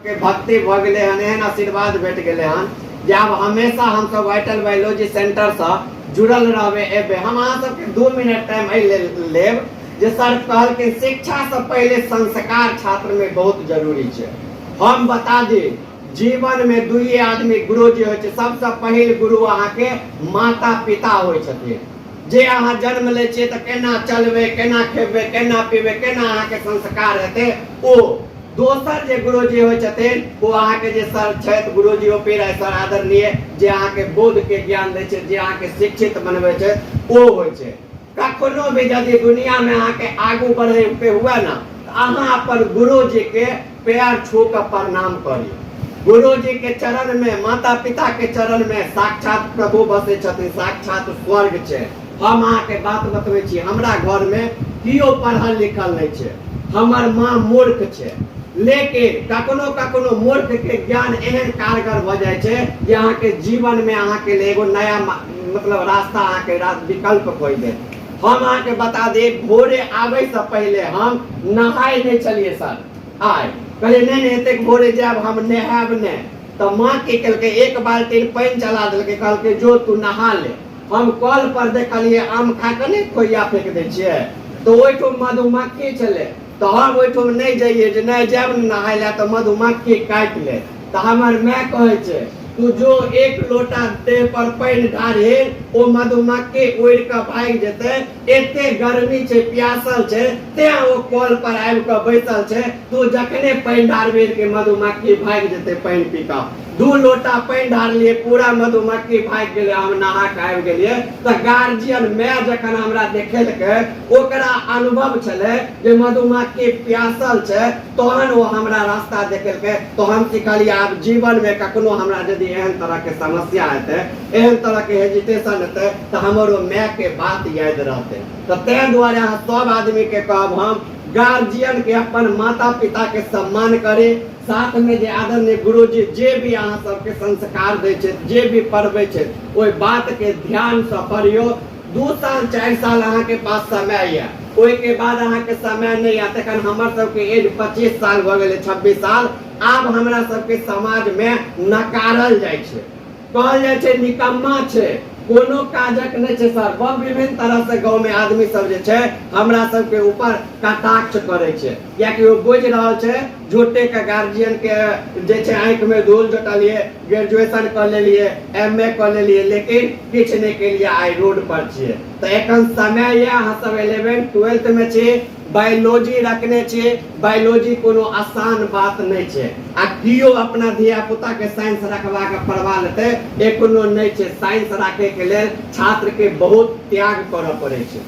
के भक्ति भऽ गेलै हन, एहन आशीर्वाद भेट गेलै हन जे आब हमेशा हमसभ वाइटल बायोलॉजी सेंटरसँ जुड़ल रहबै। एबै हम अहाँ सबके 2 मिनट टाइम एहि लेल लेब जे सर कहलखिन शिक्षासँ पहिले संस्कार छात्रमे बहुत जरूरी छै। हम बता दी, जीवनमे दुइए आदमी गुरुजी होइ छै। सबसँ पहिल गुरु अहाँके माता पिता होइ छथिन। जे अहाँ जन्म लै छियै तऽ केना चलबै, केना खेबै, केना पीबै, केना अहाँके संस्कार हेतै, ओ दोसर जे गुरुजी होइ छथिन ओ अहाँके जे सर छथि, गुरुजी ओ पी राय सर आदरणीय, जे अहाँके बोध के ज्ञान दै छै, जे अहाँके शिक्षित बनबै छै, ओ होइ छै। कखनो भी यदि दुनिया में अहाँके आगू बढ़े के हुए ना, तऽ अहाँ अपन गुरुजी के पैर छू कऽ प्रणाम करी। गुरुजी के चरण में, माता पिता के चरण में साक्षात प्रभु बसै छथिन, साक्षात स्वर्ग छै। हम अहाँके बात बतबै छी, हमरा घर में केओ पढ़ल लिखल नहि छै, हमर माँ मूर्ख छै, लेकिन कखनो कखनो मूर्ख के ज्ञान एहन कारगर भऽ जाइ छै जे अहाँके जीवन में अहाँके लिए एगो नया मतलब रास्ता अहाँके विकल्प खोलि देत। हम अहाँके बता दी, भोरे आबै से पहिले हम नहाय नहि छलियै सर। आइ कहलियै नहि नहि, एतेक भोरे जायब हम नहायब नहि। तऽ माँ की केलकै, एक बाल्टीन पानि चला देलकै, कहलकै जो तू नहा ले। हम कल पर देखलियै आम खा कऽ नहि खोइया फेंक दै छियै, तऽ ओहिठाम मधुमक्खी छलै, तऽ हम ओहिठाम नहि जइयै जे नहि जायब ने नहाय लए तऽ मधुमक्खी काटि ले। तऽ हमर माय कहै छै तू जो एक लोटा देह पर पानि ढारही, ओ मधुमक्खी उड़ि कऽ भागि जेतै। एते गर्मी छै, प्यासल छै, तें ओ कल पर आबि कऽ बैसल छै। तू जखने पानि ढारबही के मधुमक्खी भागि जेतै पानि पी कऽ। 2 लोटा पानि ढारलियै, पूरा मधुमक्खी भागि गेलै, हम नहा कऽ आबि गेलियै। तऽ गार्जियन माय जखन हमरा देखेलकै, ओकरा अनुभव छलै जे मधुमक्खी प्यासल छै, तहन ओ हमरा रास्ता देखेलकै। तऽ हम सिखलियै, आब जीवनमे कखनो हमरा यदि एहन तरहके समस्या हेतै, एहन तरहके हेजिटेशन हेतै, तऽ हमर ओ मायके बात याद रहतै। तऽ ताहि दुआरे अहाँ सब आदमीके कहब हम, गार्जियन के अपन माता पिता के सम्मान करे, साथ में जे आदरणीय गुरुजी जे भी अहाँ सबके संस्कार दै छथि, जे भी पढ़बै छथि, ओहि बात के ध्यान से पढ़ियौ। 2 साल 4 साल अहाँके पास समय यऽ, ओहिके बाद अहाँके समय नहि यऽ। तखन हमर सबके एज 25 साल भऽ गेलै, 26 साल। आब हमरा सबके समाज में नकारल जाइ छै, कहल जाइ छै निकम्मा छै, कोनो काजक नहि छै सर। बहुत विभिन्न तरह से गाँव में आदमी सब जे छै हमरा सबके ऊपर कटाक्ष करै छै, कियाकि ओ बुझि रहल छै झूठे के गार्जियन के जे छै आँखि में धूल जोटलिए, ग्रेजुएशन कऽ लेलिए, एम ए कऽ लेलिए, लेकिन किछु नहि केलिए, आइ रोड पर छियै। तऽ एखन समय यऽ, अहाँ सब 11th 12th में छी, बायोलॉजी रखने छी। बायोलॉजी कोनो आसान बात नहि छै आ कियो अपना धिया पुता के साइंस रखबा के पढ़वा लेतै एखनो नहि छै। साइंस राखे के लेल छात्र के बहुत त्याग करऽ पड़ै छै,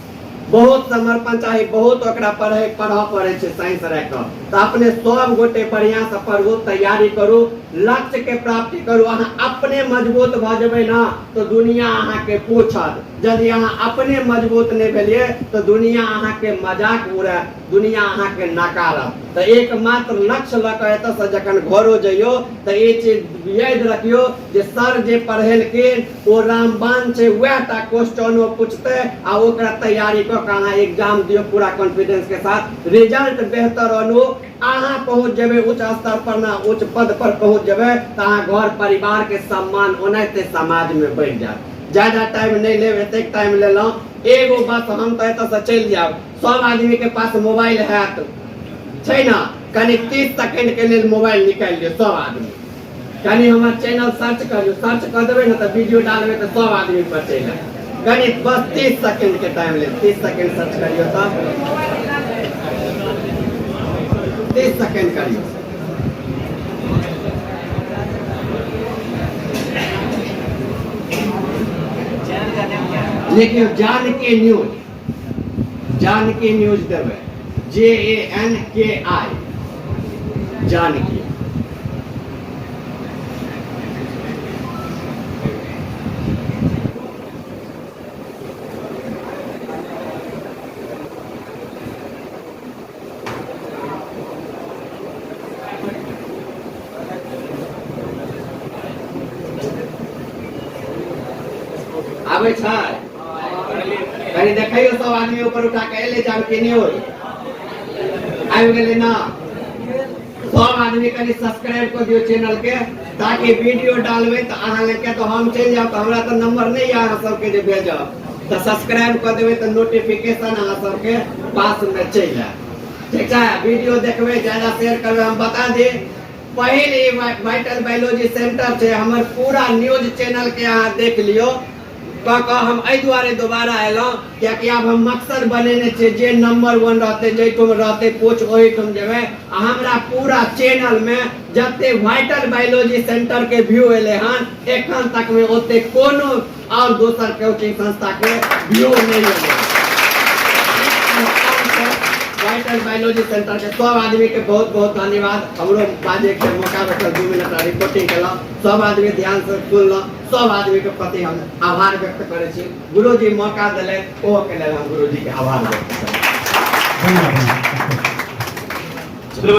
बहुत समर्पण चाही, बहुत ओकरा पढ़ऽ पड़ै छै साइंस राखि कऽ। तऽ अपने सब गोटे बढ़िया से पढ़ू, तैयारी करू, लक्ष्य के प्राप्ति करू। अहाँ अपने मजबूत भऽ जेबै ना तऽ दुनिया अहाँके पूछत। यदि अहाँ अपने मजबूत नहि भेलियै तऽ दुनिया अहाँके मजाक उड़ायत, दुनिया अहाँके नकारत। तऽ एकमात्र लक्ष्य लऽ कऽ एतऽसँ जखन घरो जइयौ तऽ ई चीज याद रखियौ जे सर जे पढ़ेलखिन ओ रामबाण छै, वएह टा क्वेश्चन ओ पूछतै आ ओकरा तैयारी कऽ कऽ अहाँ एग्जाम दियौ पूरा कॉन्फिडेंस के साथ। रिजल्ट बेहतर अनू, अहाँ पहुँच जेबै उच्च स्तर पर ना, उच्च पद पर पहुँच जेबै तऽ अहाँ घर परिवार के सम्मान ओनाहिते समाज में बढ़ि जायत। ज्यादा टाइम नहि लेब, एतेक टाइम लेलहुँ। एगो बस हम तऽ एतऽसँ चलि जायब, सब आदमी के पास मोबाइल हैत छै ना, कनि 30 सेकेंड के लेल मोबाइल निकालि लियौ सब आदमी, कनि हमर चैनल सर्च करियौ। सर्च कऽ देबै ने तऽ वीडियो डालबै तऽ सब आदमी पर चलि आयत। कनि बस 30 सेकेंड के टाइम लेब, 30 सेकेंड सर्च करियौ तऽ 30 सेकेंड करियौ। देखियौ जानकी न्यूज, जानकी न्यूज देबै, JANKI Janaki. आबै छै कनि देखैयो सब आदमी ऊपर उठा के एलै जानकी न्यूज आबि गेलै ना। सब आदमी कनि सब्सक्राइब कऽ दियौ चैनल के, ताकि वीडियो डालबै तऽ अहाँ लग तऽ हम चलि जायब तऽ हमरा तऽ नंबर नहि यऽ अहाँ सबके जे भेजब, तऽ सब्सक्राइब कऽ देबै तऽ नोटिफिकेशन अहाँ सबके पास मे चलि आयत। ठीक छै, वीडियो देखबै, ज्यादा शेयर करबै। हम बता दी, पहिल ई वाइटल बायोलॉजी सेंटर छै हमर, पूरा न्यूज चैनल के अहाँ देख लियौ कऽ कऽ। हम एहि दुआरे दोबारा एलहुँ कियाकि आब हम मकसद बनेने छियै जे नंबर 1 रहतै, जाहिठाम रहतै कोच ओहिठाम जेबै। आ हमरा पूरा चैनलमे जते वाइटल बायोलॉजी सेंटर के व्यू एलै हन एखन तक मे, ओते कोनो आओर दोसर कोचिंग संस्था के व्यू नहि एलै। वाइटल बायोलॉजी सेंटर के सब आदमी के बहुत बहुत धन्यवाद। हमरो बाजे के मौका भेटल, 2 मिनट रिपोर्टिंग केलहुँ, सब आदमी ध्यान से सुनलहुँ, सब आदमी के प्रति हम आभार व्यक्त करै छी। गुरुजी मौका देलथि, ओहो के लेल हम गुरुजी के आभार व्यक्त करै छी। धन्यवाद।